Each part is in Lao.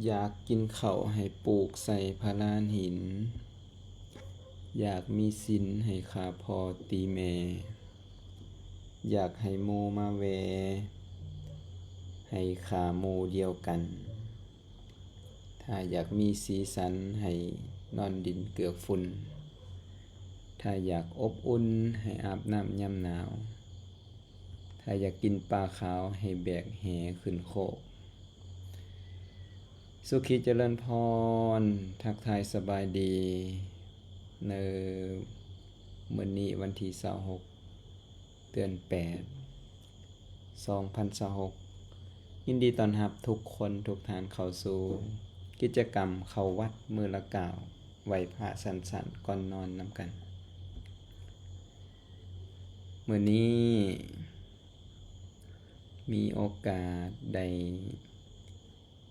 ຢາກກິນເຂົ້າໃຫ້ປູກໃສ່ພະລານຫີນ, ຢາກມີສິນໃຫ້ຂ້າພໍ່ຕີແມ່, ຢາກໃຫ້ໝູ່ມາແວ່ ໃຫ້ຂ້າໝູ່ດຽວກັນ. ຖ້າຢາກມີສີສັນໃຫ້ນອນດິນເກືອກຝຸ່ນ, ຖ້າຢາກອົບອຸ່ນໃຫ້ອາບນ້ຳຍາມໜາວ, ຖ້າຢາກກິນປາຂາວໃຫ້ແບກແຫຂຶ້ນໂຄກ. ສຸຂີຈະເລີນພອນ, ທັກທາຍສະບາຍດີ ໃນມື້ນີ້ວັນທີຊາວຫົກ ເດືອນແປດ ສອງພັນຊາວຫົກ. ຍິນດີຕ້ອນຮັບທຸກຄົນທຸກທ່ານເຂົ້າສູ່ກິດຈະກຳເຂົ້າວັດມື້ລະກ້າວ ໄຫວ້ພະສັ້ນໆກ່ອນນອນນຳກັນ. ມື້ນີ້ມີໂອກາດໄດ້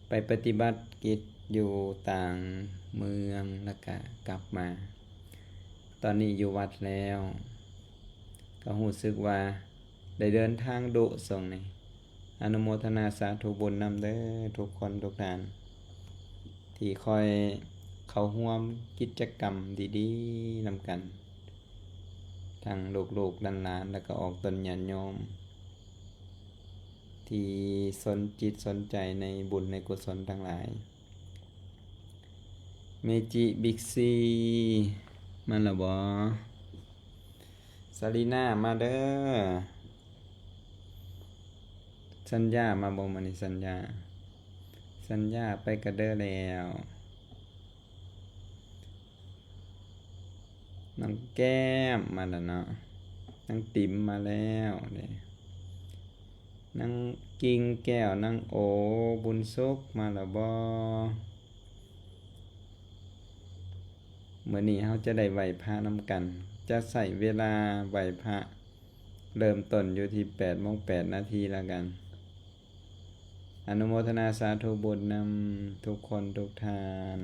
ໄປປະຕິບັດກິດຢູ່ຕ່າງເມືອງ ແລ້ວກະກັບມາ. ຕອນນີ້ຢູ່ວັດແລ້ວ ກໍຮູ້ສຶກວ່າໄດ້ເດີນທາງດຸຊ່ວງນີ້. ອະນຸໂມທະນາສາທຸບຸນນຳເດີ ທຸກຄົນທຸກທ່ານ ທີ່ຄອຍເຂົ້າຮ່ວມກິດຈະກຳດີໆນຳກັນ ທັງລູກໆຫຼານໆ ແລ້ວກໍອອກຕົນຍາດໂຍມ ທີ່ສົນຈິດສົນໃຈໃນບຸນໃນກຸສົນທັງຫຼາຍ. ເມຈິ ບິກຊີ ມາແລ້ວບໍ່? ຊາລີນາ ມາເດີ. ສັນຍາ ມາບໍ່ມື້ນີ້? ສັນຍາ ສັນຍາ ໄປກະເດີແລ້ວ. ນ້ອງແກ້ມມາແລ້ວເນາະ, ນ້ອງຕິມມາແລ້ວເດ້, ນາງກິ່ງແກ້ວ, ນາງໂອ, ບຸນສຸກ ມາແລ້ວບໍ່? ມື້ນີ້ເຮົາຈະໄດ້ໄຫວ້ພະນຳກັນ, ຈະໃຊ້ເວລາໄຫວ້ພະ ເລີ່ມຕົ້ນຢູ່ທີ່ແປດໂມງແປດນາທີລະກັນ. ອະນຸໂມທະນາສາທຸບຸນນຳທຸກຄົນທຸກທ່ານ,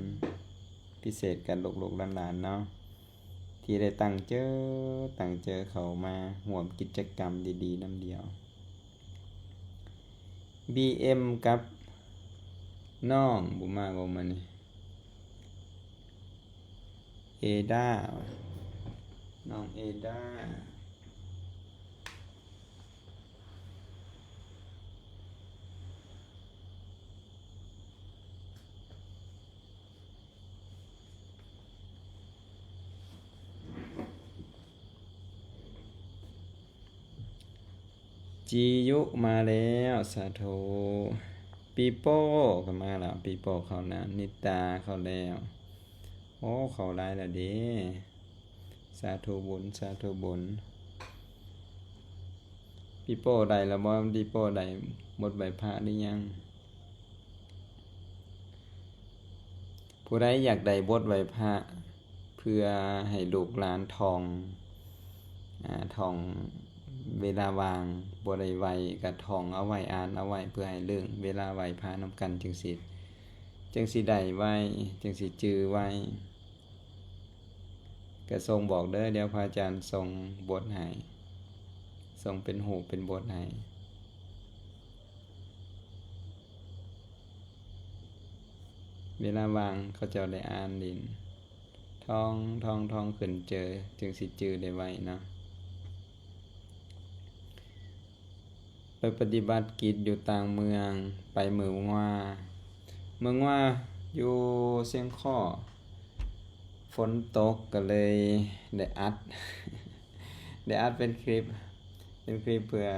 ພິເສດກັບລູກໆຫຼານໆເນາະ ທີ່ໄດ້ຕັ້ງເຈີ ຕັ້ງເຈີເຂົ້າມາຮ່ວມກິດຈະກຳດີໆນຳດຽວ. ບີເອັມ ກັບນ້ອງ ບໍ່ມາບໍ່ມື້ນີ້? ເອດາ ນ້ອງເອດາ. ຈີຍຸມາແລ້ວ ສາທຸ. ປີໂປ້ກໍມາແລ້ວ, ປີໂປ້ເຂົ້ານາ, ນິດຕາເຂົ້າແລ້ວ. ໂອ້ ເຂົ້າຫຼາຍແລ້ວເດ້. ສາທຸບຸນ ສາທຸບຸນ. ປີໂປ້ໄດ້ແລ້ວບໍ່? ປີໂປ້ໄດ້ບົດໄຫວ້ພະຫຼືຍັງ? ຜູ້ໃດຢາກໄດ້ບົດໄຫວ້ພະ ເພື່ອໃຫ້ລູກຫຼານທ່ອງ ອາ ທ່ອງເວລາວ່າງ ບໍ່ໄດ້ໄຫວ້ກໍທ່ອງເອົາໄວ້ ອ່ານເອົາໄວ້ ເພື່ອໃຫ້ເລື່ອງເວລາໄຫວ້ພະນຳກັນ ຈັ່ງຊິ ຈັ່ງຊິໄດ້ໄວ ຈັ່ງຊິຈື່ໄວ. ກະສົ່ງບອກເດີ, ດຽວພະອາຈານສົ່ງບົດໃຫ້, ສົ່ງເປັນຮູບເປັນບົດໃຫ້. ເວລາວ່າງເຂົາເຈົ້າໄດ້ອ່ານຫຼິ້ນ, ທ່ອງ ທ່ອງ ທ່ອງຂຶ້ນເຈີ, ຈຶ່ງຊິຈື່ໄດ້ໄວເນາະ. ໄປປະຕິບັດກິດຢູ່ຕ່າງເມືອງ, ໄປມື້ວາ, ມື້ວາຢູ່ຊຽງຄໍ້, ຝົນຕົກກໍເລີຍໄດ້ອັດ, ໄດ້ອັດເປັນຄລິບ, ເປັນຄລິບເພື່ອ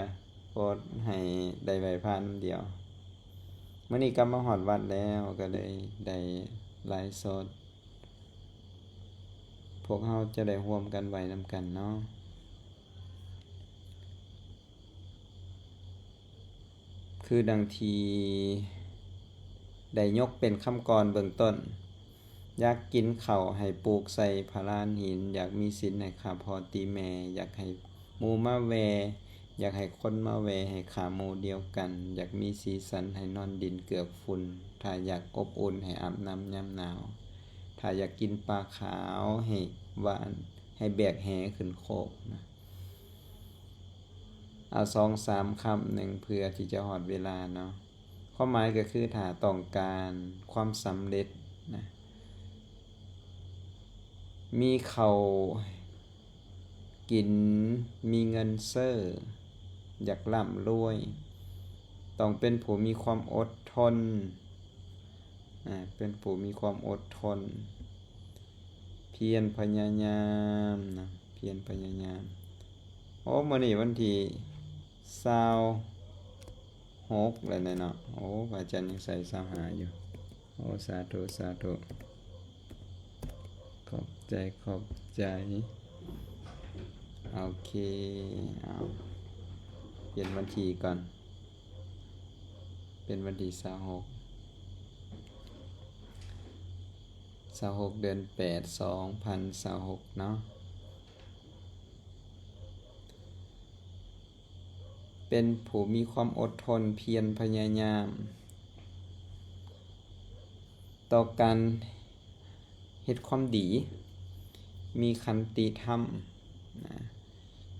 ໂພສໃຫ້ໄດ້ໄຫວ້ພະນຳດຽວ. ມື້ນີ້ກັບມາຮອດວັດແລ້ວ, ກໍເລີຍໄດ້ໄລຟ໌ສົດ, ພວກເຮົາຈະໄດ້ຮ່ວມກັນໄຫວ້ນຳກັນເນາະ. ຄືດັ່ງທີ່ໄດ້ຍົກເປັນຄຳກອນເບື້ອງຕົ້ນ, ຢາກກິນເຂົ້າໃຫ້ປູກໃສ່ພະລານຫີນ, ຢາກມີສິນໃຫ້ຂ້າພໍ່ຕີແມ່, ຢາກໃຫ້ໝູ່ມາແວ່, ຢາກໃຫ້ຄົນມາແວ່ໃຫ້ຂ້າໝູ່ດຽວກັນ, ຢາກມີສີສັນໃຫ້ນອນດິນເກືອກຝຸ່ນ, ຖ້າຢາກອົບອຸ່ນໃຫ້ອາບນ້ຳຍາມໜາວ, ຖ້າຢາກກິນປາຂາວໃຫ້ຫວານ, ໃຫ້ແບກແຫຂຶ້ນໂຄກນະ. ເອົາສອງສາມຄຳໜຶ່ງ ເພື່ອທີ່ຈະຮອດເວລາເນາະ. ຄວາມໝາຍກໍຄື ຖ້າຕ້ອງການຄວາມສຳເລັດນະ, ມີເຂົ້າກິນ, ມີເງິນເຊີ, ຢາກລ່ຳລວຍ, ຕ້ອງເປັນຜູ້ມີຄວາມອົດທົນ, ອາ, ເປັນຜູ້ມີຄວາມອົດທົນ, ພຽນພະຍາຍາມນະ, ພຽນພະຍາຍາມ. ໂອ້ ມື້ນີ້ວັນທີຊາວຫົກແລ້ວເນາະ. ໂອ້ ພະອາຈານຍັງໃສ່ຊາວຫ້າຢູ່. ໂອ້ ສາທຸ ສາທຸ. ຂອບໃຈ ຂອບໃຈ. ໂອເຄ ເອົາ ປ່ຽນວັນທີກ່ອນ. ເປັນວັນທີຊາວຫົກ ຊາວຫົກ ເດືອນແປດ ສອງພັນຊາວຫົກເນາະ. ເປັນຜູ້ມີຄວາມອົດທົນ, ພຽນພະຍາຍາມຕໍ່ການເຮັດຄວາມດີ, ມີຂັນຕິທຳນະ,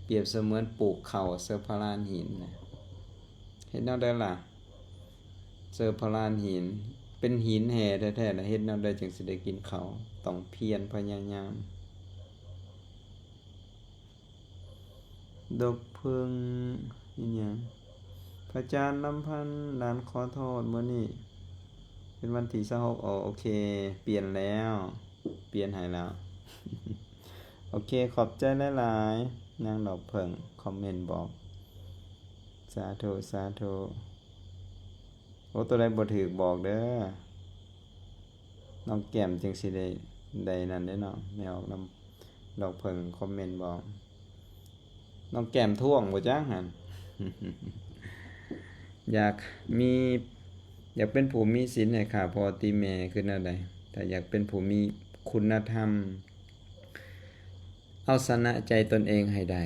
ປຽບສະເໝືອນປູກເຂົ້າເຊີພະລານຫີນນະ. ເຮັດແນວໃດລະ? ເຊີພະລານຫີນ ເປັນຫີນແຮ່ແທ້ໆ ລະເຮັດແນວໃດຈຶ່ງຊິໄດ້ກິນເຂົ້າ? ຕ້ອງພຽນພະຍາຍາມ. ດອກເຜິ້ງອີຫຍັງ? ພະອາຈານລຳພັນ ຫຼານຂໍໂທດ, ມື້ນີ້ເປັນວັນທີຊາວຫົກ. ໂອ ໂອເຄ, ປ່ຽນແລ້ວ, ປ່ຽນໃຫ້ແລ້ວ. ໂອເຄ, ຂອບໃຈຫຼາຍໆ ນາງດອກເຜິ້ງຄອມເມັນບອກ. ສາທຸ ສາທຸ. ໂອ ໂຕໃດບໍ່ຖືກບອກເດີ. ນ້ອງແກ້ມຈຶ່ງຊິໄດ້ ໄດ້ນັ້ນເດ້ເນາະ, ແມ່ອອກນຳດອກເຜິ້ງຄອມເມັນບອກ. ນ້ອງແກ້ມທ້ວງບໍ່ຈັກຫັ້ນ. ຢາກມີ ຢາກເປັນຜູ້ມີສິນໃຫ້ຂ້າພໍ່ຕີແມ່ຄືແນວໃດ? ຖ້າຢາກເປັນຜູ້ມີຄຸນນະທຳ ເອົາຊະນະໃຈຕົນເອງໃຫ້ໄດ້,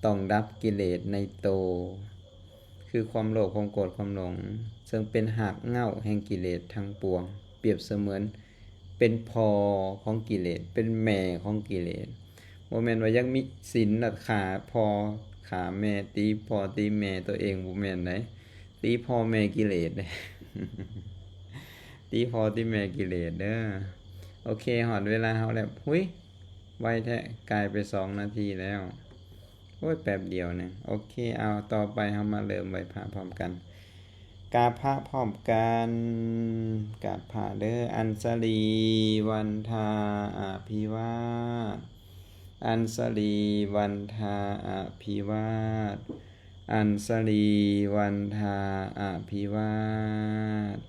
ຕ້ອງດັບກິເລດໃນໂຕ ຄືຄວາມໂລບ, ຄວາມໂກດ, ຄວາມຫຼົງ, ເຊິ່ງເປັນຮາກເຫງົ້າແຫ່ງກິເລດທັງປວງ, ປຽບສະເໝືອນເປັນພໍ່ຂອງກິເລດ, ເປັນແມ່ຂອງກິເລດ. ບໍ່ແມ່ນວ່າຢາກມີສິນລະຂ້າພໍ່ຂ້າແມ່, ຕີພໍ່ຕີແມ່ຕົວເອງ, ບໍ່ແມ່ນໃດ໋. ຕີພໍ່ແມ່ກິເລດເດ້, ຕີພໍ່ຕີແມ່ກິເລດເດີ. ໂອເຄ, ຮອດເວລາເຮົາແລ້ວ. ຫຸຍ! ໄວແທ້, ກາຍໄປສອງນາທີແລ້ວ. ໂອ້ຍ, ແປັບດຽວໜຶ່ງ. ໂອເຄ, ເອົາ, ຕໍ່ໄປເຮົາມາເລີ່ມໄຫວ້ພະພ້ອມກັນ. ກາບພະພ້ອມກັນ. ກາບພະເດີ. ອັນສະລີວັນທາອະພິວາດ, ອັນສະລີວັນທາອະພິວາດ, ອັນສະລີວັນທາອະພິວາດ.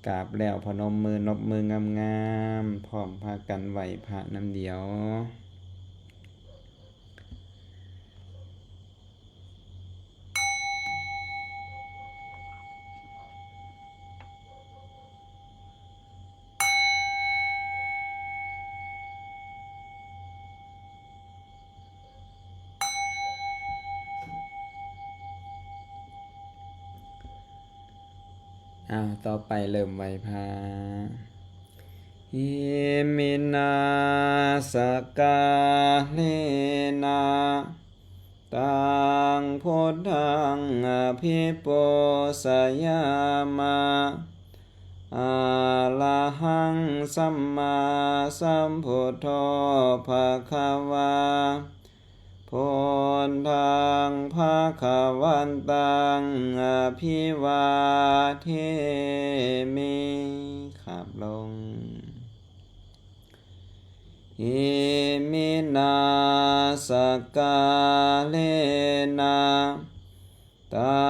ກາບແລ້ວພະນົມມື, ນົບມືງາມໆ, ພ້ອມພາກັນໄຫວ້ພະນຳດຽວ. ອ້າວ, ຕໍ່ໄປເລີ່ມໄຫວ້ພະ. ອິມິນາສະກາເລນະ ຕັງ ພຸດທັງ ອະພິປູຊະຍາມະ. ອະລະຫັງ ສຳມາສຳພຸດໂທ ພະຄະວາ. ພຸດທັງ ພະຄະວັນຕັງ ອະພິວາເທມິ. ຂາບລົງ. ອິມິນາສະກາເລນະ ຕັ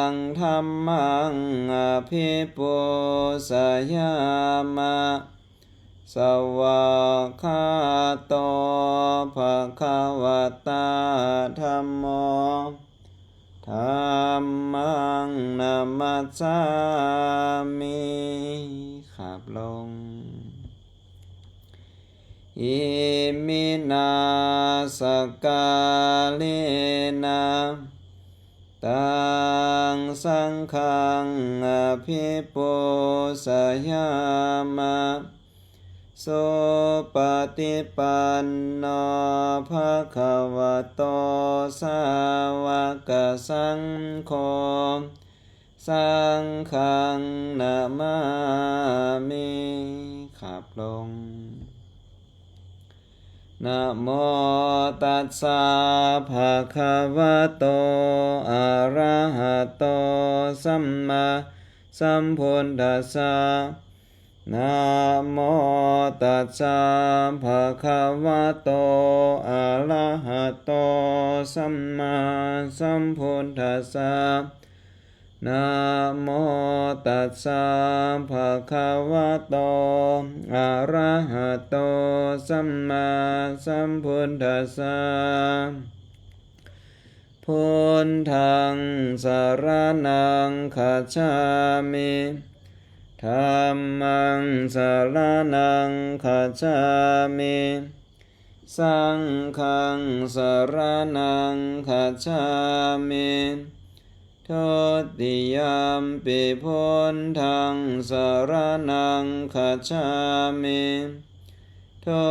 ງ ທຳມັງ ອະພິປູຊະຍາມະ. ສະຫວາກຂາໂຕ ພະຄະວະຕາ ທຳໂມ. ທຳມັງ ນະມັດສາມິ. ຂາບລົງ. ອິມິນາສະກາເລນະ ຕັງ ສັງຄັງ ອະພິປູຊະຍາມະ. ສຸປະຕິປັນໂນ ພະຄະວະໂຕ ສາວະກະສັງໂຄ. ສັງຄັງນະມາມິ ຂາບລົງ. ນະໂມຕັດສະ ພະຄະວະໂຕ ອະລະຫະໂຕ ສຳມາສຳພຸດທັດສະ. ນະໂມຕັດສະ ພະຄະວະໂຕ ອະລະຫະໂຕ ສຳມາສຳພຸດທັດສະ. ນະໂມຕັດສະ ພະຄະວະໂຕ ອະລະຫະໂຕ ສຳມາສຳພຸດທັດສະ. ພຸດທັງສະລະນັງຄັດສາມິ ທຳມັງສະລະນັງຄັດສາມິ ສັງຄັງສະລະນັງຄັດສາມິ ທຸຕິຍຳປິ ພຸດທັງສະລະນັງຄັດສາມິ ທຸ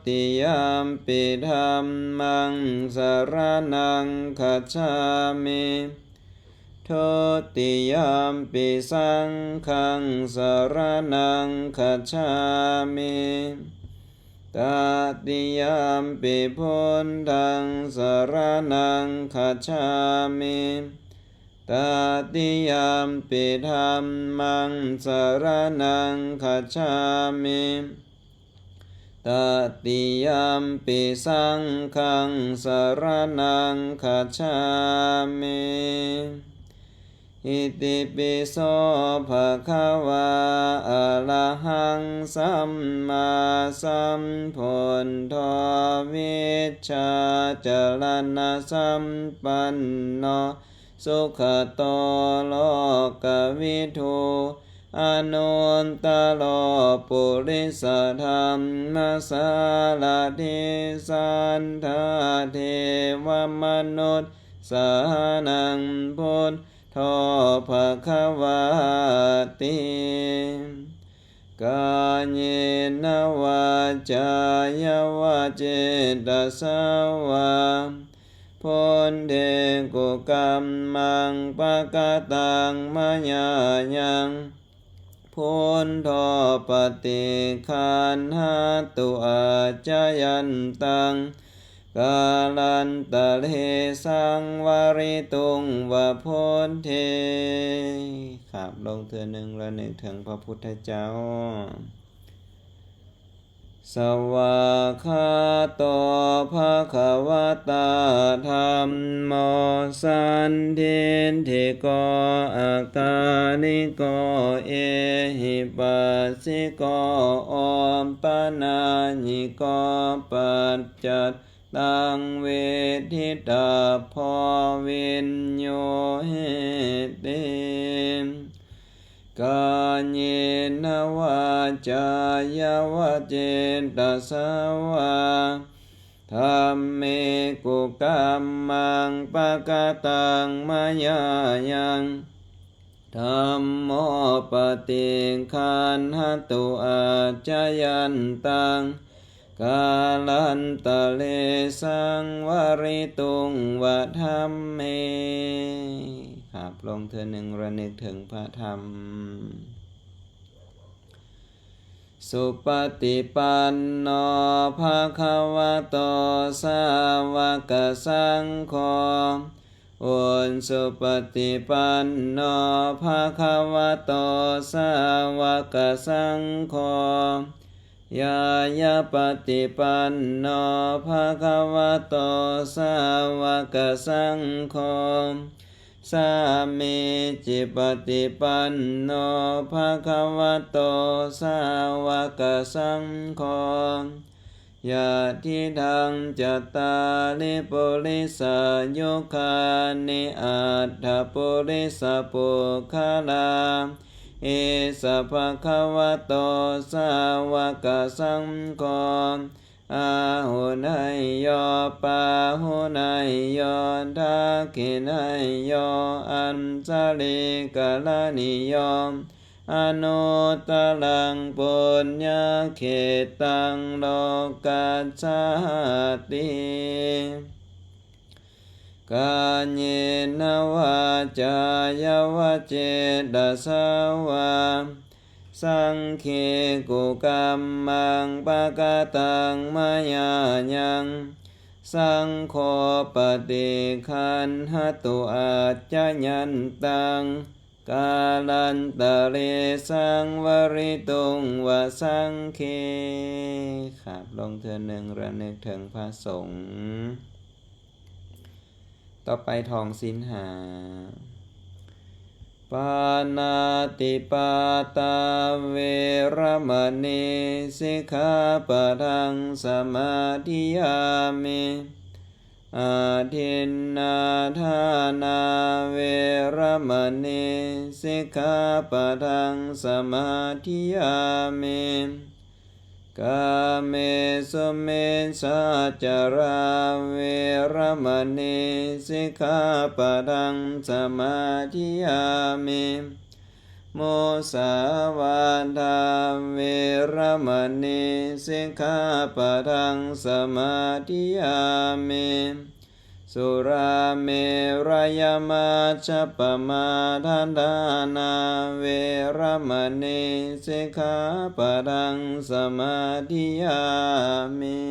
ຕິຍຳປິ ທຳມັງສະລະນັງຄັດສາມິ ທຸຕິຍຳປິ ສັງຄັງສະລະນັງຄັດສາມິ ຕະຕິຍຳປິ ພຸດທັງສະລະນັງຄັດສາມິ ຕະຕິຍຳປິ ທຳມັງສະລະນັງຄັດສາມິ ຕະຕິຍຳປິ ສັງຄັງສະລະນັງຄັດສາມິ ອິຕິປິໂສ ພະຄະວາ ອະລະຫັງ ສຳມາສຳພຸດໂທ ວິຊາຈະລະນະສຳປັນໂນ ສຸຂະໂຕ ໂລກະວິທູ ອະນຸດຕະໂລ ປຸລິສະທຳມະສາລະຖິ ສັດຖາເທວະມະນຸດສານັງ ພຸດໂທ ພະຄະວາຕິ. ກາເຍນະ ວາຈາຍະວະ ເຈຕະສະວາ ພຸດເທກຸກັມມັງ ປະກະຕັງ ມະຍາຍັງ ພຸດໂທ ປະຕິຄັນຫະຕຸ ອາຈະຍັນຕັງ ກາລັນຕະເລ ສັງວະລິຕຸງ ວະ ພຸດເທ. ຂາບລົງເທື່ອໜຶ່ງ ລະນຶກເຖິງພະພຸດທະເຈົ້າ. ສະຫວາຄາໂຕ ພະຄະວະຕາ ທຳໂມ ສັນທິດຖິໂກ ອາກາລິໂກ ເອຫິປັດສິໂກ ໂອປະນາຍິໂກ ປັດຈັດຕັງ ວິທິຕາໂພ ວິນໂຍຫິຕິ. ກາເຍນະ ວາຈາຍະວະ ເຈຕະສະວາ ທຳເມກຸກັມມັງ ປະກະຕັງ ມະຍາຍັງ ທຳໂມ ປະຕິຄັນຫະຕຸ ອາຈະຍັນຕັງ ກາລັນຕະເລ ສັງວະລິຕຸງ ວະ ທຳເມ. ຂາບລົງເທື່ອໜຶ່ງ ລະນຶກເຖິງພະທຳ. ສຸປະຕິປັນໂນ ພະຄະວະໂຕ ສາວະກະສັງໂຄ ອຸນສຸປະຕິປັນໂນ ພະຄະວະໂຕ ສາວະກະສັງໂຄ ຍາຍະປະຕິປັນໂນ ພະຄະວະໂຕ ສາວະກະສັງໂຄ ສາມີຈິປະຕິປັນໂນ ພະຄະວະໂຕ ສາວະກະສັງໂຄ ຍະທິທັງ ຈັດຕາລິ ປຸລິສະຍຸຄານິ ອັດຖະປຸລິສະປຸກຄະລາ ເອສະພະຄະວະໂຕ ສາວະກະສັງໂຄ ອາຫຸເນຍໂຍ ປາຫຸເນຍໂຍ ທັກຂິເນຍໂຍ ອັນຊະລີກະລະນິໂຍ ອະນຸດຕະລັງ ປຸນຍະເຂດຕັງ ໂລກັດສາຕິ. ກາເຍນະວາຈາຍະວະເຈຕະສາວາ ສັງເຂກຸກັມມັງປະກະຕັງມະຍາຍັງ ສັງໂຄປະຕິຄັນຫະຕຸອັດຈະຍັນຕັງ ກາລັນຕະເລສັງວະລິຕຸງວະສັງເຂ. ຂາບລົງເທື່ອໜຶ່ງ ລະນຶກເຖິງພະສົງ. ຕໍ່ໄປທ່ອງສິນຫ້າ. ປານາຕິປາຕາເວລະມະນີ ສິກຂາປະທັງສະມາທິຍາມິ. ອາທິນນາທານາເວລະມະນີ ສິກຂາປະທັງສະມາທິຍາມິ. ກາເມສຸມິດສາຈາລາເວລະມະນີ ສິກຂາປະທັງສະມາທິຍາມິ. ມຸສາວາທາເວລະມະນີ ສິກຂາປະທັງສະມາທິຍາມິ. ສຸລາເມລະຍະມັດຊະປະມາທະຖານາເວລະມະນີ ສິກຂາປະທັງສະມາທິຍາມິ.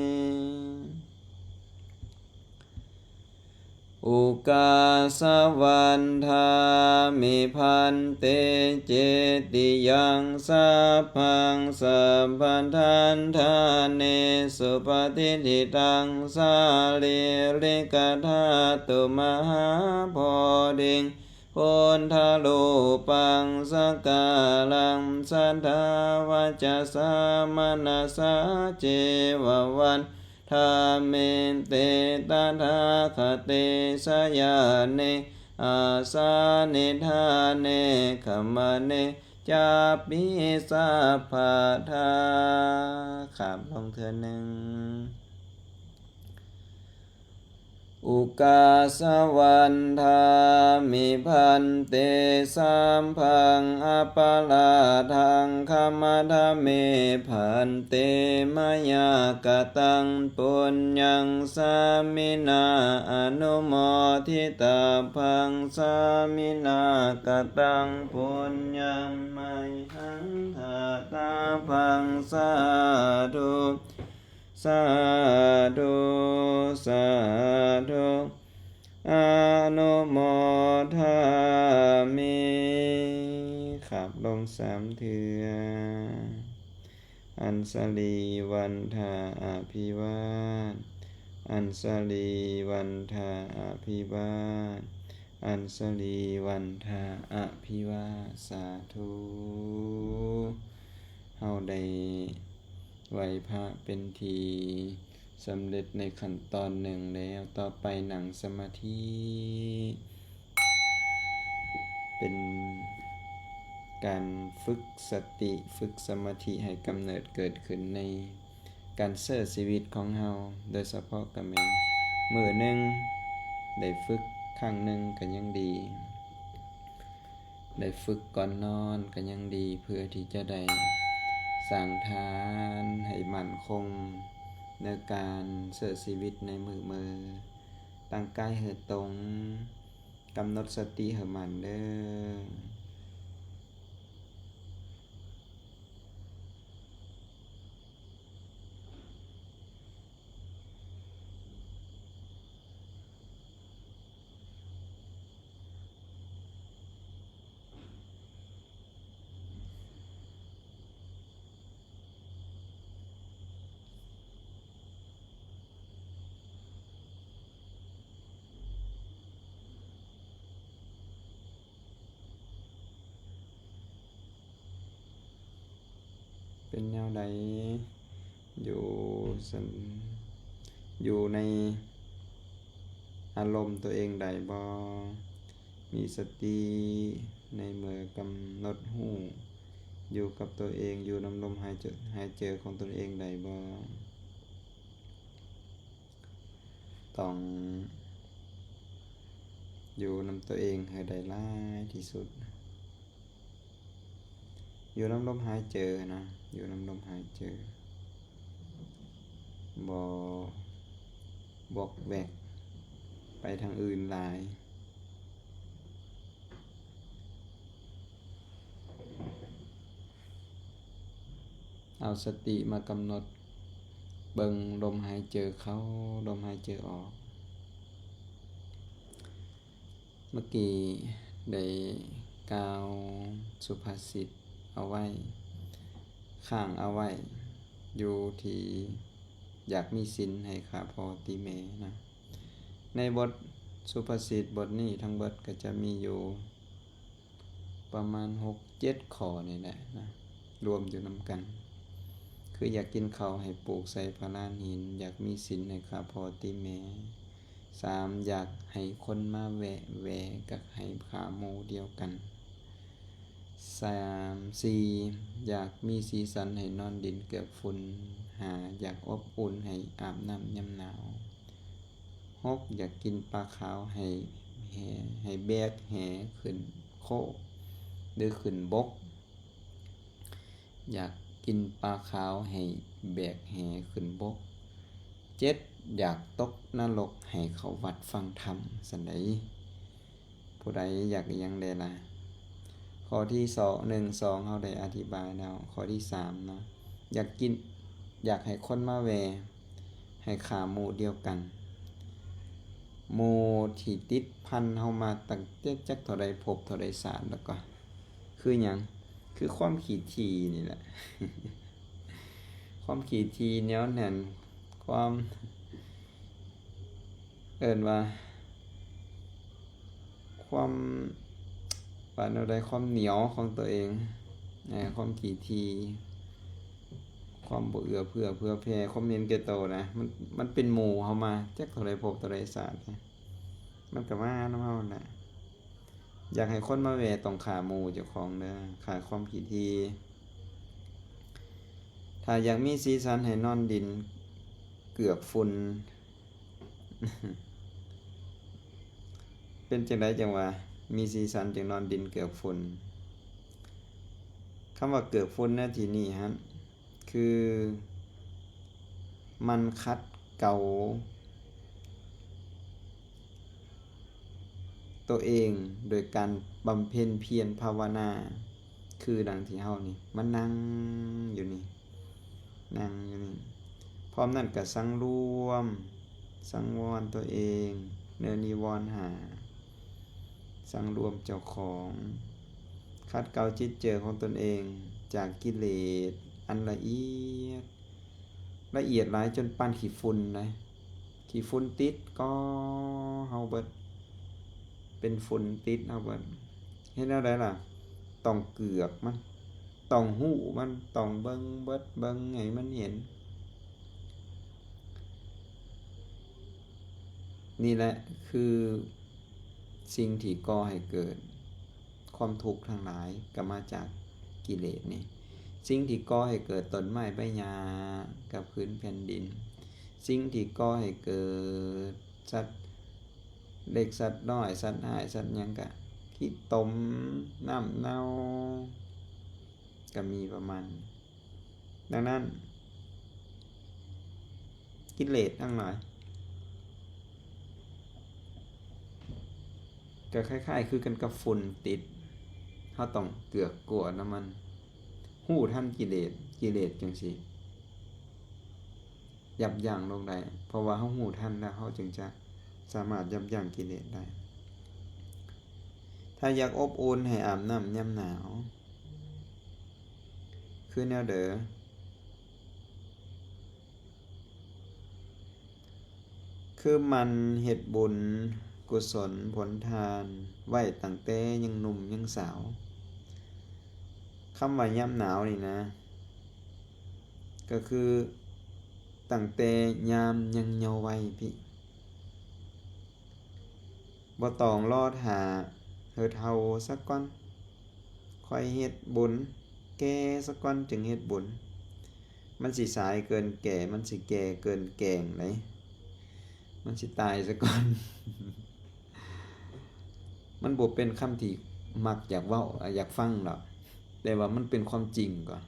ອຸກາສະວັນທາມິພັນເຕ ເຈຕິຍັງສັບພັງສັບພັນທັນທາເນ ສຸປະຕິດຖິຕັງສາລີລິກະທາຕຸມະຫາໂພທິງ ພຸດທະຮູປັງສະກາລັງສັດທາວະຈະສາມະນະສາເຈວະວັນ ທາມິນຕິຕະຖາຄະຕິສະຍານິ ອາສານິທາເນຂະມະເນຈາປິສັບພະທາ. ຂາບລົງເທື່ອໜຶ່ງ. ອຸກາສະວັນທາມິພັນເຕ ສັບພັງອະປະລາທັງຂະມະທະເມພັນເຕ ມະຍາກະຕັງປຸນຍັງສາມິນາ ອະນຸໂມທິຕະພັງສາມິນາ ກະຕັງປຸນຍັງໄມຫັງທາຕະພັງ ສາທຸ ສາທຸ ສາທຸ ອະນຸໂມທາມິ. ຂາບລົງສາມເທື່ອ. ອັນສະລີວັນທາອະພິວາດ ອັນສະລີວັນທາອະພິວາດ ອັນສະລີວັນທາອະພິວາດ ສາທຸ. ເຮົາໄດ້ໄຫວ້ພະເປັນທີ່ສຳເລັດໃນຂັ້ນຕອນໜຶ່ງແລ້ວ. ຕໍ່ໄປນັ່ງສະມາທິ ເປັນການຝຶກສະຕິ ຝຶກສະມາທິໃຫ້ກຳເນີດເກີດຂຶ້ນໃນ ການໃຊ້ຊີວິດຂອງເຮົາ ໂດຍສະເພາະກໍແມ່ນມື້ໜຶ່ງໄດ້ຝຶກຄັ້ງໜຶ່ງກໍຍັງດີ, ໄດ້ຝຶກກ່ອນນອນກໍຍັງດີ ເພື່ອທີ່ຈະໄດ້ສ້າງຖານໃຫ້ໝັ້ນຄົງໃນການໃຊ້ຊີວິດໃນມື້ເມີ. ຕັ້ງກາຍໃຫ້ຕົງ, ກຳນົດສະຕິໃຫ້ໝັ້ນເດີ້. ເປັນແນວໃດ? ຢູ່ສຳ ຢູ່ໃນອາລົມຕົວເອງໄດ້ບໍ່? ມີສະຕິໃນເມື່ອກຳນົດຮູ້ ຢູ່ກັບຕົວເອງ, ຢູ່ນຳລົມຫາຍໃຈ ຫາຍໃຈຂອງຕົນເອງໄດ້ບໍ່? ຕ້ອງຢູ່ນຳຕົວເອງໃຫ້ໄດ້ຫຼາຍທີ່ສຸດ. ຢູ່ນຳລົມຫາຍໃຈນະ, ຢູ່ນຳລົມຫາຍໃຈ, ບໍ່ວອກແວກ ໄປທາງອື່ນຫຼາຍ. ເອົາສະຕິມາກຳນົດເບິ່ງລົມຫາຍໃຈເຂົ້າ, ລົມຫາຍໃຈອອກ. ເມື່ອກີ້ໄດ້ກ່າວສຸພາສິດເອົາໄວ້, ຄ້າງເອົາໄວ້ຢູ່ທີ່ ຢາກມີສິນໃຫ້ຂ້າພໍ່ຕີແມ່ນະ. ໃນບົດສຸພາສິດບົດນີ້ທັງເບິດກໍຈະມີຢູ່ປະມານຫົກເຈັດຂໍ້ນີ້ແຫຼະນະ, ລວມຢູ່ນຳກັນ. ຄືຢາກກິນເຂົ້າໃຫ້ປູກໃສ່ພະລານຫີນ, ຢາກມີສິນໃຫ້ຂ້າພໍ່ຕີແມ່. ສາມ ຢາກໃຫ້ຄົນມາແວະ, ແວະກໍໃຫ້ຂ້າໝູ່ດຽວກັນ. ສາມ ສີ່ ຢາກມີສີສັນໃຫ້ນອນດິນເກືອກຝຸ່ນ. ຫ້າ ຢາກອົບອຸ່ນໃຫ້ອາບນ້ຳຍາມໜາວ. ຫົກ ຢາກກິນປາຂາວໃຫ້ແຫ, ໃຫ້ແບກແຫຂຶ້ນໂຄກ ຫຼື ຂຶ້ນບົກ. ຢາກກິນປາຂາວໃຫ້ແບກແຫຂຶ້ນບົກ. ເຈັດ ຢາກຕົກນະລົກໃຫ້ເຂົ້າວັດຟັງທຳ. ຊັ້ນໃດ ຜູ້ໃດຢາກອີ່ຫຍັງແດ່ລະ? ຂໍ້ທີສອງ ໜຶ່ງ ສອງ ເຮົາໄດ້ອະທິບາຍແລ້ວ. ຂໍ້ທີສາມເນາະ, ຢາກກິນ, ຢາກໃຫ້ຄົນມາແວ່, ໃຫ້ຂ້າໝູ່ດຽວກັນ. ໝູ່ທີ່ຕິດພັນເຮົາມາຕັ້ງແຕ່ຈັກເທົ່າໃດພົບເທົ່າໃດຊາດແລ້ວກໍ ຄືຫຍັງ? ຄືຄວາມຂີ້ຖີ່ນີ້ແຫຼະ. ຄວາມຂີ້ຖີ່ໜຽວແໜ້ນ, ຄວາມ ເອີ້ນວ່າ ຄວາມ ວ່າແນວໃດ, ຄວາມໜຽວຂອງຕົວເອງ, ຄວາມຂີ້ຖີ່, ຄວາມບໍ່ເອື້ອເຟື້ອເຜື່ອແຜ່, ຄວາມເຫັນແກ່ໂຕນະ, ມັນ, ມັນເປັນໝູ່ເຮົາມາ ຈັກເທົ່າໃດພົບເທົ່າໃດຊາດ, ມັນກໍມານຳເຮົາຫັ້ນແຫຼະ. ຢາກໃຫ້ຄົນມາແວ່ຕ້ອງຂ້າໝູ່ເຈົ້າຂອງເດີ, ຂ້າຄວາມຂີ້ຖີ່. ຖ້າຢາກມີສີສັນໃຫ້ນອນດິນເກືອກຝຸ່ນ. ເປັນຈັ່ງໃດຈັ່ງວ່າມີສີສັນຈັ່ງນອນດິນເກືອກຝຸ່ນ? ຄຳວ່າເກືອກຝຸ່ນໃນທີ່ນີ້ຫັ້ນ ຄືມັນຂັດເກົາໂຕເອງໂດຍການບຳເພັນພຽນພາວະນາ, ຄືດັ່ງທີ່ເຮົານີ້ມານັ່ງຢູ່ນີ້, ນັ່ງຢູ່ນີ້. ພ້ອມນັ້ນກໍສັງລວມ, ສັງວອນຕົວເອງ, ເນີນິວອນຫ້າ, ສັງລວມເຈົ້າຂອງ, ຂັດເກົາຈິດໃຈຂອງຕົນເອງຈາກກິເລດອັນລະອຽດ, ລະອຽດຫຼາຍຈົນປານຂີ້ຝຸ່ນນະ, ຂີ້ຝຸ່ນຕິດກໍເຮົາເບິດ, ເປັນຝຸ່ນຕິດເຮົາເບິດ. ເຮັດແນວໃດລະ? ຕ້ອງເກືອກມັນ, ຕ້ອງຮູ້ມັນ, ຕ້ອງເບິ່ງເບິດ, ເບິ່ງໃຫ້ມັນເຫັນ. ນີ້ແຫຼະຄືສິ່ງທີ່ກໍ່ໃຫ້ເກີດຄວາມທຸກທັງຫຼາຍ ກໍມາຈາກກິເລດນີ້. ສິ່ງທີ່ກໍ່ໃຫ້ເກີດຕົ້ນໄມ້ໃບຫຍ້າກັບພື້ນແຜ່ນດິນ, ສິ່ງທີ່ກໍ່ໃຫ້ເກີດສັດເລັກສັດນ້ອຍ, ສັດຮ້າຍ, ສັດຫຍັງກະຂີ້ຕົມ, ນ້ຳເນົ່າ, ກໍມີປະມານ. ດັ່ງນັ້ນ ກິເລດທັງຫຼາຍ ກໍຄ້າຍໆຄືກັນກັບຝຸ່ນຕິດ, ເຮົາຕ້ອງເກືອກກົວນຳມັນ, ຮູ້ທັນກິເລດ, ກິເລດຈຶ່ງຊິ ຢັບຢັ້ງລົງໄດ້, ເພາະວ່າເຮົາຮູ້ທັນແລ້ວ ເຮົາຈຶ່ງຈະສາມາດຢັບຢັ້ງກິເລດໄດ້. ຖ້າຢາກອົບອຸ່ນໃຫ້ອາບນ້ຳຍາມໜາວ ຄືແນວໃດ? ຄືໝັ່ນເຮັດບຸນກຸສົນຜົນທານໄວ້ຕັ້ງແຕ່ຍັງໜຸ່ມຍັງສາວ. ຄຳວ່າຍາມໜາວນີ້ນະ ກໍຄືຕັ້ງແຕ່ຍາມຍັງເຍົາໄວພີ້, ບໍ່ຕ້ອງລໍຖ້າເຫີເຖົ້າສາກ່ອນ ຄ່ອຍເຮັດບຸນ, ແກ່ສາກ່ອນຈຶ່ງເຮັດບຸນ. ມັນຊິສາຍເກີນແກ່, ມັນຊິແກ່ເກີນແກ່ງໃດ໋, ມັນຊິຕາຍສາກ່ອນ. ມັນບໍ່ເປັນຄຳທີ່ມັກຢາກເວົ້າ, ຢາກຟັງດອກ, ແຕ່ວ່າມັນເປັນຄວາມຈິງກວ່າ.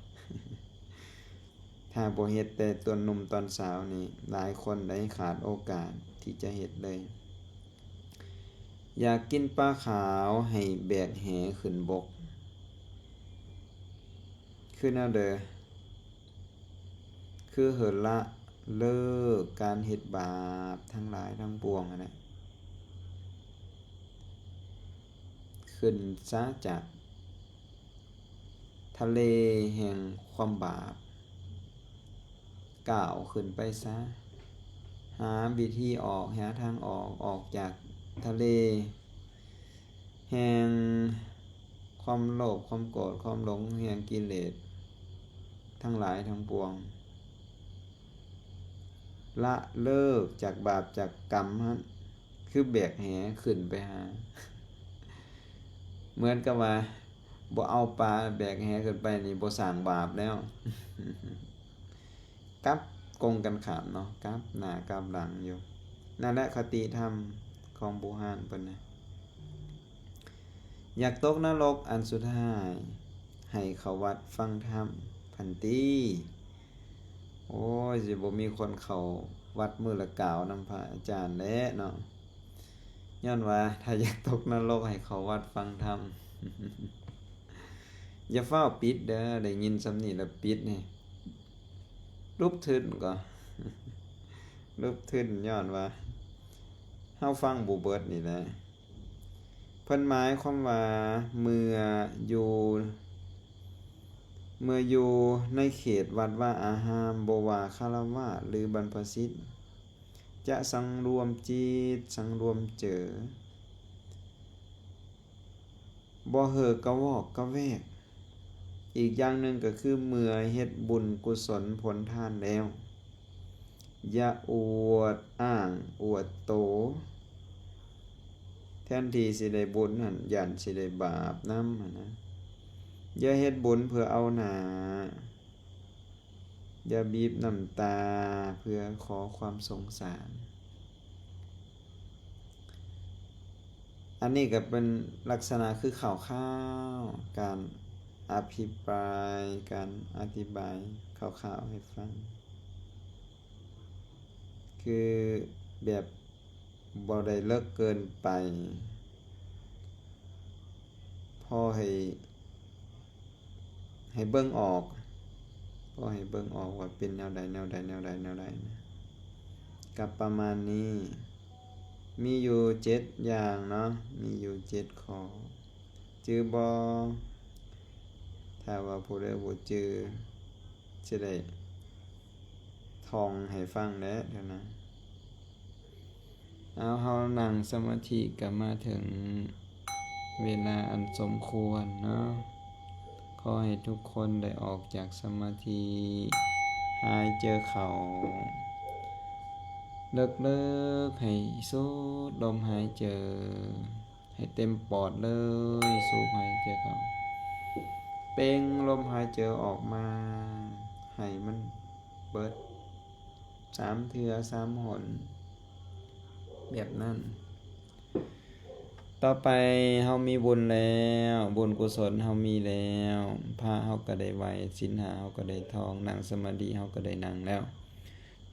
ຖ້າບໍ່ເຮັດແຕ່ຕອນໜຸ່ມຕອນສາວນີ້, ຫຼາຍຄົນໄດ້ຂາດໂອກາດທີ່ຈະເຮັດເລີຍ. ຢາກກິນປາຂາວໃຫ້ແບກແຫຂຶ້ນບົກ. ຄືແນວໃດ? ຄືເຫີລະເລີກການເຮັດບາບທັງຫຼາຍທັງປວງຫັ້ນແຫຼະ ຂຶ້ນຊະຈາກ ທະເລແຫ່ງຄວາມບາບ ກ້າວຂຶ້ນໄປຊະ ຫາວິທີອອກ ຫາທາງອອກ ອອກຈາກທະເລແຫ່ງຄວາມໂລບ ຄວາມໂກດ ຄວາມຫຼົງ ແຫ່ງກິເລດທັງຫຼາຍທັງປວງ ລະເລີກຈາກບາບຈາກກຳຫັ້ນ ຄືແບກແຫຂຶ້ນໄປຫາ ເໝືອນກັບວ່າບໍ່ເອົາປາແບກແຫຂຶ້ນໄປນີ້ບໍ່ສ້າງບາບແລ້ວ ກັບກົງກັນຂ້າມເນາະ ກັບໜ້າກັບຫຼັງຢູ່. ນັ້ນແຫຼະຄະຕິທຳຂອງບູຮານເພິ່ນນະ. ຢາກຕົກນະລົກອັນສຸດທ້າຍ ໃຫ້ເຂົ້າວັດຟັງທຳພັນຕີ. ໂອ້ຍ ຊິບໍ່ມີຄົນເຂົ້າວັດມື້ລະກາວນຳພະອາຈານແຫຼະເນາະ ຍ້ອນວ່າຖ້າຢາກຕົກນະລົກໃຫ້ເຂົ້າວັດຟັງທຳ. ຢ່າຟ້າວປິດເດີ ໄດ້ຍິນສ່ຳນີ້ລະປິດນີ້ ລຸບທຶນກໍ ລຸບທຶນ ຍ້ອນວ່າເຮົາຟັງບໍ່ເບິດນີ້ແຫຼະ. ເພິ່ນໝາຍຄວາມວ່າເມື່ອຢູ່ ເມື່ອຢູ່ໃນເຂດວັດວາອາຮາມ ບໍ່ວ່າຄາລະວາດ ຫຼື ບັນພະສິດ ຈະສັງລວມຈິດ ສັງລວມເຈີ ບໍ່ເຫີກະວອກກະແວກ. ອີກຢ່າງໜຶ່ງກໍຄືເມື່ອເຮັດບຸນກຸສົນຜົນທານແລ້ວ ຢ່າອວດອ້າງອວດໂຕ ແທນທີ່ຊິໄດ້ບຸນຫັ້ນ ຢ້ານຊິໄດ້ບາບນຳຫັ້ນນະ. ຢ່າເຮັດບຸນເພື່ອເອົາໜ້າ ຢ່າບີບນ້ຳຕາເພື່ອຂໍຄວາມສົງສານ. ອັນນີ້ກໍເປັນລັກສະນະຄືຂ່າວໆ ການອະພິປາຍ ການອະທິບາຍຂ່າວໆໃຫ້ຟັງ ຄືແບບບໍ່ໄດ້ເລິກເກີນໄປ ພໍໃຫ້ ໃຫ້ເບິ່ງອອກ ພໍໃຫ້ເບິ່ງອອກວ່າເປັນແນວໃດ ແນວໃດ ແນວໃດ ແນວໃດນະ ກໍປະມານນີ້ ມີຢູ່ເຈັດຢ່າງເນາະ ມີຢູ່ເຈັດຂໍ້ ຈື່ບໍ່? ຖ້າວ່າຜູ້ໃດບໍ່ຈື່ ຊິໄດ້ທ່ອງໃຫ້ຟັງແດ່ເທື່ອນະ. ເອົາ ເຮົານັ່ງສະມາທິກໍມາເຖິງເວລາອັນສົມຄວນເນາະ. ຂໍໃຫ້ທຸກຄົນໄດ້ອອກຈາກສະມາທິ ຫາຍໃຈເຂົ້າເລິກໆ ໃຫ້ສູດລົມຫາຍໃຈ ໃຫ້ເຕັມປອດເລີຍ ສູດຫາຍໃຈເຂົ້າ ເປັ່ງລົມຫາຍໃຈອອກມາ ໃຫ້ມັນເບິດ ສາມເທື່ອ ສາມຫົນ ແບບນັ້ນ. ຕໍ່ໄປເຮົາມີບຸນແລ້ວ ບຸນກຸສົນເຮົາມີແລ້ວ ພະເຮົາກໍໄດ້ໄຫວ້ ສິນຫ້າເຮົາກໍໄດ້ທ່ອງ ນັ່ງສະມາທິເຮົາກໍໄດ້ນັ່ງແລ້ວ.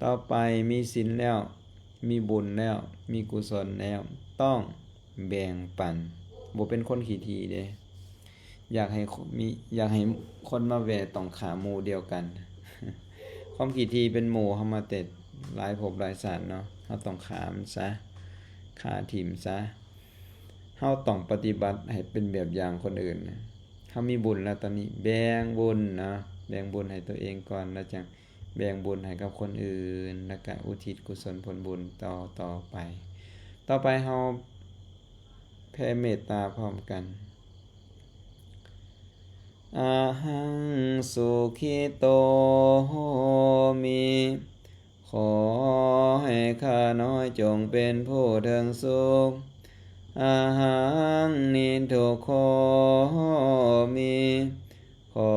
ຕໍ່ໄປມີສິນແລ້ວ ມີບຸນແລ້ວ ມີກຸສົນແລ້ວ ຕ້ອງແບ່ງປັນ ບໍ່ເປັນຄົນຂີ້ຖີ່ເດ້. ຢາກໃຫ້ມີ ຢາກໃຫ້ຄົນມາແວ່ຕ້ອງຂ້າໝູ່ດຽວກັນ. ຄວາມຂີ້ຖີ່ເປັນໝູ່ເຮົາມາແຕ່ຫຼາຍພົບຫຼາຍຊາດເນາະ ເຮົາຕ້ອງຂ້າມັນຊະ ຂ້າຖິ້ມຊະ. ເຮົາຕ້ອງປະຕິບັດໃຫ້ເປັນແບບຢ່າງຄົນອື່ນ. ເຮົາມີບຸນແລ້ວຕອນນີ້ ແບ່ງບຸນເນາະ ແບ່ງບຸນໃຫ້ຕົວເອງກ່ອນ ແລ້ວຈັ່ງ ແບ່ງບຸນໃຫ້ກັບຄົນອື່ນ ແລ້ວກະອຸທິດກຸສົນຜົນບຸນຕໍ່ ຕໍ່ໄປ. ຕໍ່ໄປເຮົາແຜ່ເມດຕາພ້ອມກັນ. Ahaṃ sukhito homi. ຂໍໃຫ້ຂ້ານ້ອຍຈົ່ງເປັນຜູ້ເຖິງສຸກ. Ahaṃ niddukkho homi. ຂໍ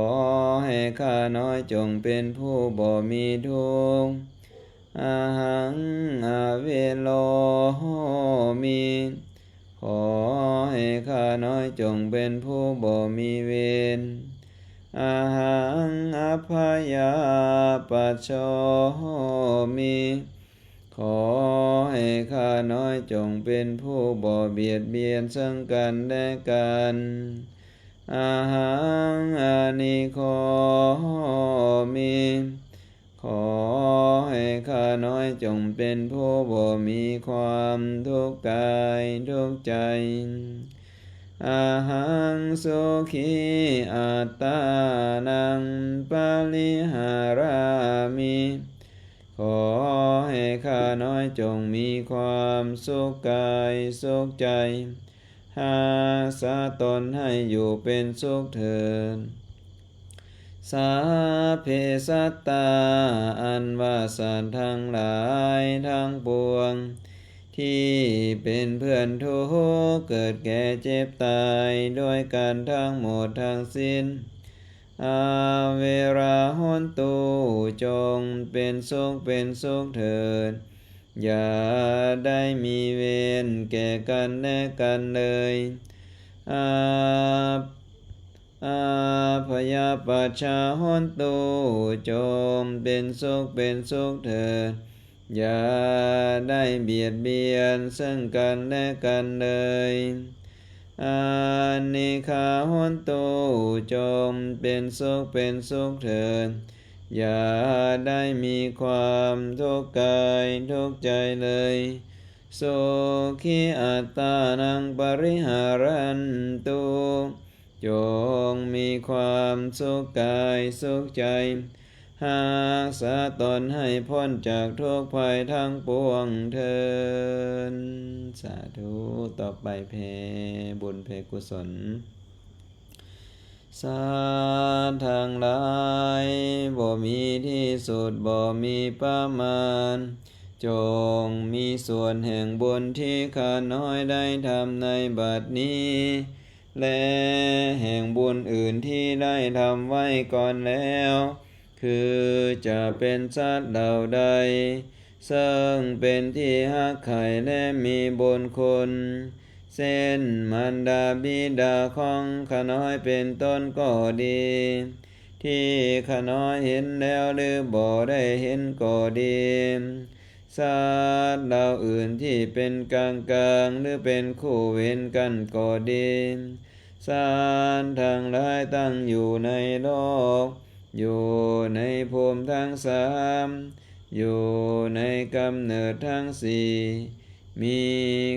ໃຫ້ຂ້ານ້ອຍຈົ່ງເປັນຜູ້ບໍ່ມີທຸກ. Ahaṃ avero homi. ຂໍໃຫ້ຂ້ານ້ອຍຈົ່ງເປັນຜູ້ບໍ່ມີເວນ. Ahaṃ abyāpajjho homi. ຂໍໃຫ້ຂ້ານ້ອຍຈົ່ງເປັນຜູ້ບໍ່ບຽດບຽນເຊິ່ງກັນແລະກັນ. ອະຫັງ ອະນິໂຄມິ ຂໍໃຫ້ຂ້ານ້ອຍຈົ່ງເປັນຜູ້ບໍ່ມີຄວາມທຸກກາຍທຸກໃຈ. ອະຫັງ ສຸຂີ ອັດຕານັງ ປະລິຫາຣາມິ ຂໍໃຫ້ຂ້ານ້ອຍຈົ່ງມີຄວາມສຸກກາຍສຸກໃຈ, ຮັກສາຕົນໃຫ້ຢູ່ເປັນສຸກເຖີດ. ສັບເພສັດຕາ ອັນວ່າສັດທັງຫຼາຍທັງປວງ ທີ່ເປັນເພື່ອນທຸກ ເກີດແກ່ເຈັບຕາຍດ້ວຍກັນທັງໝົດທັງສິ້ນ. ອະເວຣາ ໂຫນຕຸ ຈົ່ງເປັນສຸກເປັນສຸກເຖີດ, ຢ່າໄດ້ມີເວນແກ່ກັນແລະກັນເລີຍ. ອາ ອາພະຍາປັດຊາ ໂຫນຕຸ ຈົ່ງເປັນສຸກເປັນສຸກເຖີດ, ຢ່າໄດ້ບຽດບຽນເຊິ່ງກັນແລະກັນເລີຍ. ອານິກຂາ ໂຫນຕຸ ຈົ່ງເປັນສຸກເປັນສຸກເຖີດ, ຢ່າໄດ້ມີຄວາມທຸກກາຍທຸກໃຈເລີຍ. ສຸຂີ ອັດຕານັງ ປະລິຫາຣັນຕຸ ຈົ່ງມີຄວາມສຸກກາຍສຸກໃຈ, ຮັກສາຕົນໃຫ້ພົ້ນຈາກທຸກໄພທັງປວງເທີ້ນ. ສາທຸ. ຕໍ່ໄປແຜ່ບຸນແຜ່ກຸສົນ. ສັດທັງຫຼາຍບໍ່ມີທີ່ສຸດ ບໍ່ມີປະມານ, ຈົ່ງມີສ່ວນແຫ່ງບຸນທີ່ຂ້ານ້ອຍໄດ້ທຳໃນບັດນີ້ ແລະ ແຫ່ງບຸນອື່ນທີ່ໄດ້ທຳໄວ້ກ່ອນແລ້ວ, ຄືຈະເປັນສັດເຫຼົ່າໃດ ເຊິ່ງເປັນທີ່ຮັກໃຄ່ແລະມີບຸນຄຸນ ເຊັ່ນ ມານດາບິດາຂອງຂ້ານ້ອຍເປັນຕົ້ນກໍດີ, ທີ່ຂ້ານ້ອຍເຫັນແລ້ວຫຼືບໍ່ໄດ້ເຫັນກໍດີ, ສັດເຫຼົ່າອື່ນທີ່ເປັນກາງໆ ຫຼືເປັນຄູ່ເວນກັນກໍດີ, ສັດທັງຫຼາຍຕັ້ງຢູ່ໃນໂລກ, ຢູ່ໃນພູມທັງສາມ, ຢູ່ໃນກຳເນີດທັງສີ່, ມີ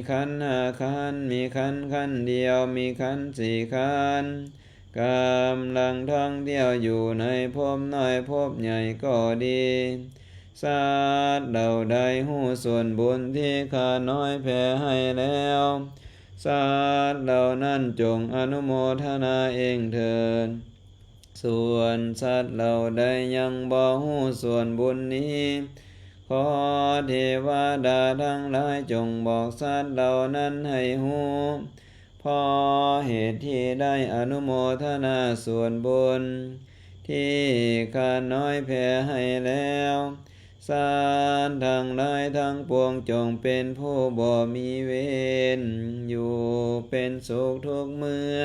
ຂັນຫ້າຂັນ, ມີຂັນຂັນດຽວ, ມີຂັນສີ່ຂັນ, ກຳລັງທ່ອງທ່ຽວຢູ່ໃນພົບນ້ອຍພົບໃຫຍ່ກໍດີ, ສັດເຫຼົ່າໃດຮູ້ສ່ວນບຸນທີ່ຂ້ານ້ອຍແຜ່ໃຫ້ແລ້ວ, ສັດເຫຼົ່ານັ້ນຈົ່ງອະນຸໂມທະນາເອງເທີ້ນ. ສ່ວນສັດເຫຼົ່າໃດຍັງບໍ່ຮູ້ສ່ວນບຸນນີ້, ຂໍເທວະດາທັງຫຼາຍຈົ່ງບອກສັດເຫຼົ່ານັ້ນໃຫ້ຮູ້. ເພາະເຫດທີ່ໄດ້ອະນຸໂມທະນາສ່ວນບຸນທີ່ຂ້ານ້ອຍແຜ່ໃຫ້ແລ້ວ, ສັດທັງຫຼາຍທັງປວງຈົ່ງເປັນຜູ້ບໍ່ມີເວນ, ຢູ່ເປັນສຸກທຸກເມື່ອ,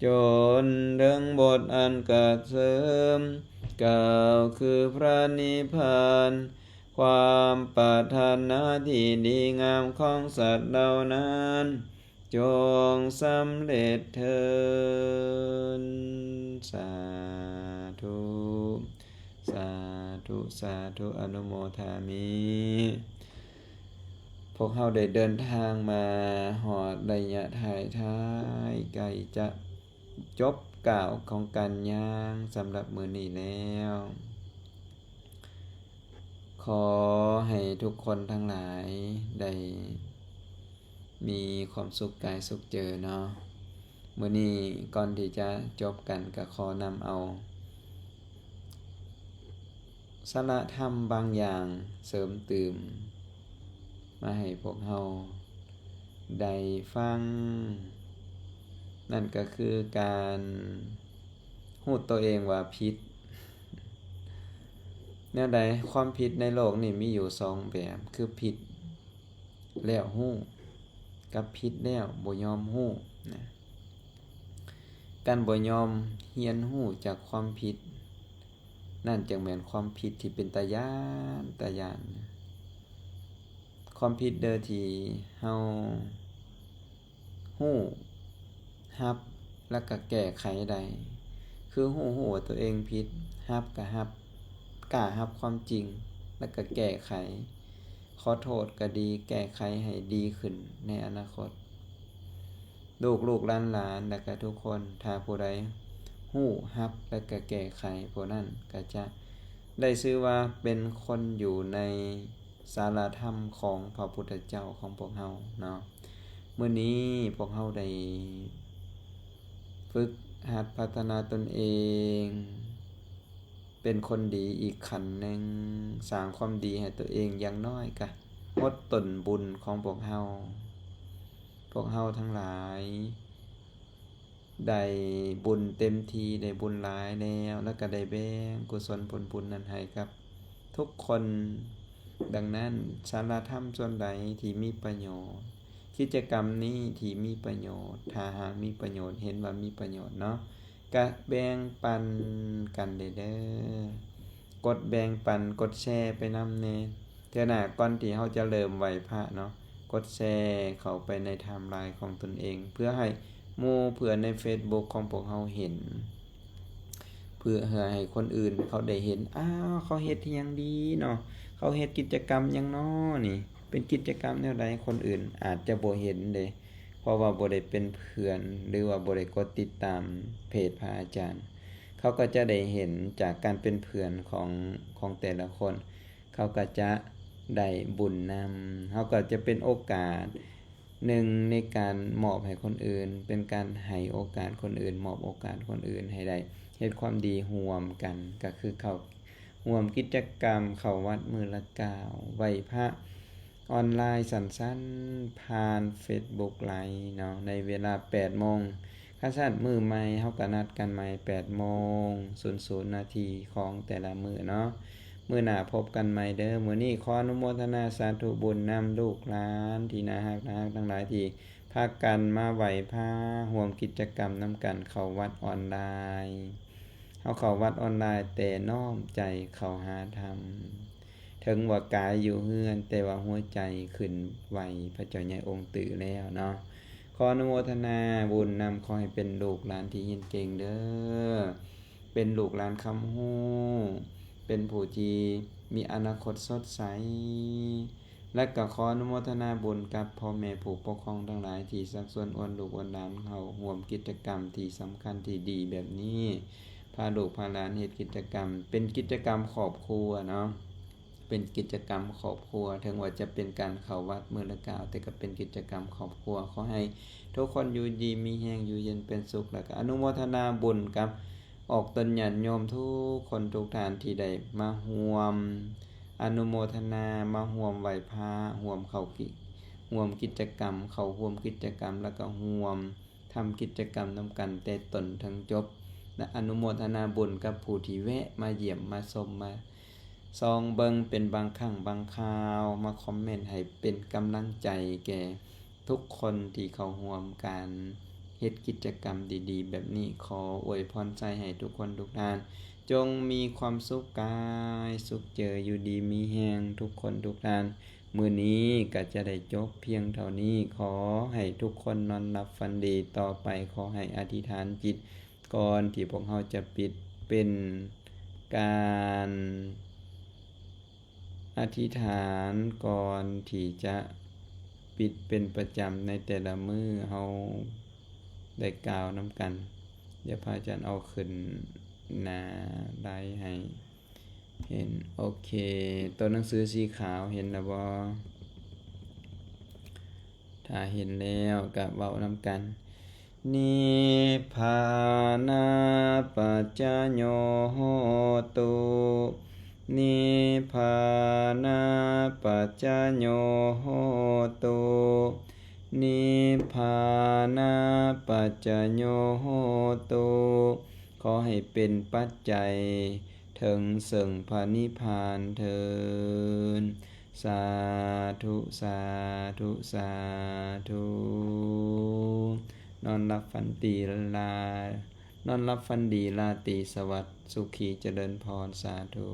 ຈົນເຖິງບົດອັນກະເສີມ, ກ່າວຄືພະນິບພານ, ຄວາມປາດຖະໜາທີ່ດີງາມຂອງສັດເຫຼົ່ານັ້ນ ຈົ່ງສຳເລັດເທີ້ນ. ສາທຸ ສາທຸ ສາທຸ ອະນຸໂມທາມິ. ພວກເຮົາໄດ້ເດີນທາງມາຮອດໄລຍະທ້າຍໆ ໃກ້ຈະຈົບກ້າວຂອງການຍ່າງສຳລັບມື້ນີ້ແລ້ວ. ຂໍໃຫ້ທຸກຄົນທັງຫຼາຍໄດ້ມີຄວາມສຸກກາຍສຸກໃຈເນາະ. ມື້ນີ້ກ່ອນທີ່ຈະຈົບກັນ ກໍຂໍນຳເອົາສາລະທຳບາງຢ່າງເສີມຕື່ມມາໃຫ້ພວກເຮົາໄດ້ຟັງ, ນັ້ນກໍຄືການຮູ້ຕົວເອງວ່າຜິດ. ແນວໃດ? ຄວາມຜິດໃນໂລກນີ້ມີຢູ່ສອງແບບ, ຄືຜິດແລ້ວຮູ້ ກັບຜິດແລ້ວບໍ່ຍອມຮູ້ນະ. ການບໍ່ຍອມຮຽນຮູ້ຈາກຄວາມຜິດນັ້ນ ຈຶ່ງແມ່ນຄວາມຜິດທີ່ເປັນຕາຢ້ານ, ຕາຢ້ານ. ຄວາມຜິດເດີທີ່ເຮົາຮູ້ ຮັບ ແລ້ວກະແກ້ໄຂໄດ້. ຄືຮູ້ ຮູ້ວ່າຕົວເອງຜິດ, ຮັບກະຮັບ, ກ້າຮັບຄວາມຈິງ ແລ້ວກະແກ້ໄຂ, ຂໍໂທດກະດີ, ແກ້ໄຂໃຫ້ດີຂຶ້ນໃນອະນາຄົດ. ລູກໆ ຫຼານໆ ແລ້ວກະທຸກຄົນ, ຖ້າຜູ້ໃດຮູ້ ຮັບ ແລ້ວກະແກ້ໄຂ, ຜູ້ນັ້ນກະຈະໄດ້ຊື່ວ່າເປັນຄົນຢູ່ໃນສາລະທຳຂອງພະພຸດທະເຈົ້າຂອງພວກເຮົາເນາະ. ມື້ນີ້ພວກເຮົາໄດ້ຝຶກຫັດພັດທະນາຕົນເອງ ເປັນຄົນດີອີກຂັ້ນໜຶ່ງ, ສ້າງຄວາມດີໃຫ້ຕົວເອງ, ຢ່າງໜ້ອຍກະຫົດຕົ້ນບຸນຂອງພວກເຮົາ. ພວກເຮົາທັງຫຼາຍໄດ້ບຸນເຕັມທີ່, ໄດ້ບຸນຫຼາຍແລ້ວ, ແລ້ວກະໄດ້ແບ່ງກຸສົນຜົນບຸນນັ້ນໃຫ້ກັບທຸກຄົນ. ດັ່ງນັ້ນ, ສາລະທຳສ່ວນໃດທີ່ມີປະໂຫຍດ, ກິດຈະກຳນີ້ທີ່ມີປະໂຫຍດ, ຖ້າຫາກມີປະໂຫຍດ, ເຫັນວ່າມີປະໂຫຍດເນາະ, ກະແບ່ງປັນກັນແດ່ເດີ. ກົດແບ່ງປັນ, ກົດແຊໄປນຳແດ່. ເທື່ອໜ້າກ່ອນທີ່ເຮົາຈະເລີ່ມໄຫວ້ພະເນາະ, ກົດແຊເຂົ້າໄປໃນໄທມລາຍຂອງຕົນເອງ ເພື່ອໃຫ້ໝູ່ເພື່ອນໃນເຟສບຸກຂອງພວກເຮົາເຫັນ, ເພື່ອໃຫ້ຄົນອື່ນເຂົາໄດ້ເຫັນ, ອ້າວ ເຂົາເຮັດຫຍັງດີເນາະ, ເຂົາເຮັດກິດຈະກຳຫຍັງນໍນີ້, ເປັນກິດຈະກຳແນວໃດ, ຄົນອື່ນອາດຈະບໍ່ເຫັນເດ້. ເພາະວ່າບໍ່ໄດ້ເປັນເພື່ອນ ຫຼືວ່າບໍ່ໄດ້ກົດຕິດຕາມເພຈພະອາຈານ, ເຂົາກໍຈະໄດ້ເຫັນຈາກການເປັນເພື່ອນຂອງ ຂອງແຕ່ລະຄົນ, ເຂົາກໍຈະໄດ້ບຸນນຳ. ເຮົາກໍຈະເປັນໂອກາດໜຶ່ງໃນການມອບໃຫ້ຄົນອື່ນ, ເປັນການໃຫ້ໂອກາດຄົນອື່ນ, ມອບໂອກາດຄົນອື່ນໃຫ້ໄດ້ເຮັດຄວາມດີຮ່ວມກັນ, ກໍຄືເຂົ້າຮ່ວມກິດຈະກຳເຂົ້າວັດມື້ລະກ້າວ, ໄຫວ້ພະ ອອນລາຍສັ້ນໆ ຜ່ານເຟສບຸກໄລເນາະ ໃນເວລາແປດໂມງ. ຄັນຊັ້ນມື້ໃໝ່ເຮົາກໍນັດກັນໃໝ່ແປດໂມງສູນນາທີຂອງແຕ່ລະມື້ເນາະ. ມື້ໜ້າພົບກັນໃໝ່ເດີ. ມື້ນີ້ຂໍອະນຸໂມທະນາສາທຸບຸນນຳລູກຫຼານທີ່ໜ້າຮັກ, ໜ້າຮັກທັງຫຼາຍທີ່ພາກັນມາໄຫວ້ພະຮ່ວມກິດຈະກຳນຳກັນເຂົ້າວັດອອນລາຍ. ເຮົາເຂົ້າວັດອອນລາຍແຕ່ນ້ອມໃຈເຂົ້າຫາທຳ. ເຖິງວ່າກາຍຢູ່ເຮືອນ ແຕ່ວ່າຫົວໃຈຂຶ້ນໄຫວ້ພະເຈົ້າໃຫຍ່ອົງຕື້ແລ້ວເນາະ. ຂໍອະນຸໂມທະນາບຸນນຳ, ຂໍໃຫ້ເປັນລູກຫຼານທີ່ຮຽນເກັ່ງເດີ, ເປັນລູກຫຼານຄຳຮູ້, ເປັນຜູ້ທີ່ມີອະນາຄົດສົດໃສ. ແລະກໍຂໍອະນຸໂມທະນາບຸນກັບພໍ່ແມ່ຜູ້ປົກຄອງທັງຫຼາຍທີ່ຊັກຊວນອວນລູກອວນຫຼານເຂົ້າຮ່ວມກິດຈະກຳທີ່ສຳຄັນທີ່ດີແບບນີ້, ພາລູກພາຫຼານເຮັດກິດຈະກຳ, ເປັນກິດຈະກຳຄອບຄົວເນາະ. ເປັນກິດຈະກຳຄອບຄົວ, ເຖິງວ່າຈະເປັນການເຂົ້າວັດມື້ລະກ້າວ, ແຕ່ກໍເປັນກິດຈະກຳຄອບຄົວ. ຂໍໃຫ້ທຸກຄົນຢູ່ດີມີແຮງ, ຢູ່ເຢັນເປັນສຸກ, ແລ້ວກໍອະນຸໂມທະນາບຸນກັບອອກຕົນຍາດໂຍມທຸກຄົນທຸກທ່ານທີ່ໄດ້ມາຮ່ວມອະນຸໂມທະນາ, ມາຮ່ວມໄຫວ້ພະ, ຮ່ວມເຂົ້າກິ ຮ່ວມກິດຈະກຳ, ເຂົ້າຮ່ວມກິດຈະກຳ, ແລ້ວກໍຮ່ວມ ທຳກິດຈະກຳນຳກັນແຕ່ຕົ້ນເຖິງຈົບ ແລະ ອະນຸໂມທະນາບຸນກັບຜູ້ທີ່ແວະມາຢ້ຽມມາຊົມ ມາສ່ອງເບິ່ງເປັນບາງຄັ້ງບາງຄາວ, ມາຄອມເມັນໃຫ້ເປັນກຳລັງໃຈແກ່ທຸກຄົນທີ່ເຂົ້າຮ່ວມການເຮັດກິດຈະກຳດີໆແບບນີ້. ຂໍອວຍພອນໄຊໃຫ້ທຸກຄົນທຸກທ່ານ ຈົ່ງມີຄວາມສຸກກາຍສຸກໃຈ, ຢູ່ດີມີແຮງທຸກຄົນທຸກທ່ານ. ມື້ນີ້ກໍຈະໄດ້ຈົບພຽງເທົ່ານີ້. ຂໍໃຫ້ທຸກຄົນນອນຫຼັບຝັນດີ. ຕໍ່ໄປຂໍໃຫ້ອະທິຖານຈິດ ກ່ອນທີ່ພວກເຮົາຈະປິດ, ເປັນການອະທິຖານກ່ອນທີ່ຈະປິດເປັນປະຈຳໃນແຕ່ລະມື້. ເຮົາໄດ້ກ່າວນຳກັນ. ດຽວພະອາຈານເອົາຂຶ້ນໜ້າໄລໃຫ້. ເຫັນ, ໂອເຄ. ຕົວໜັງສືສີຂາວເຫັນແລ້ວບໍ່? ຖ້າເຫັນແລ້ວກໍເວົ້ານຳກັນ. ນິບພານະປັດຈະໂຍໂຫຕຸ, ນິບພານະປັດຈະໂຍໂຫຕຸ, ນິບພານະປັດຈະໂຍໂຫຕຸ. ຂໍໃຫ້ເປັນປັດໄຈ ເຖິງເຊິ່ງພະນິບພານເທີ້ນ. ສາທຸ ສາທຸ ສາທຸ. ນອນຫຼັບຝັນດີລາ, ນອນຫຼັບຝັນດີ ລາຕີສະຫວັດ ສຸຂີ ຈະເລີນພອນ. ສາທຸ.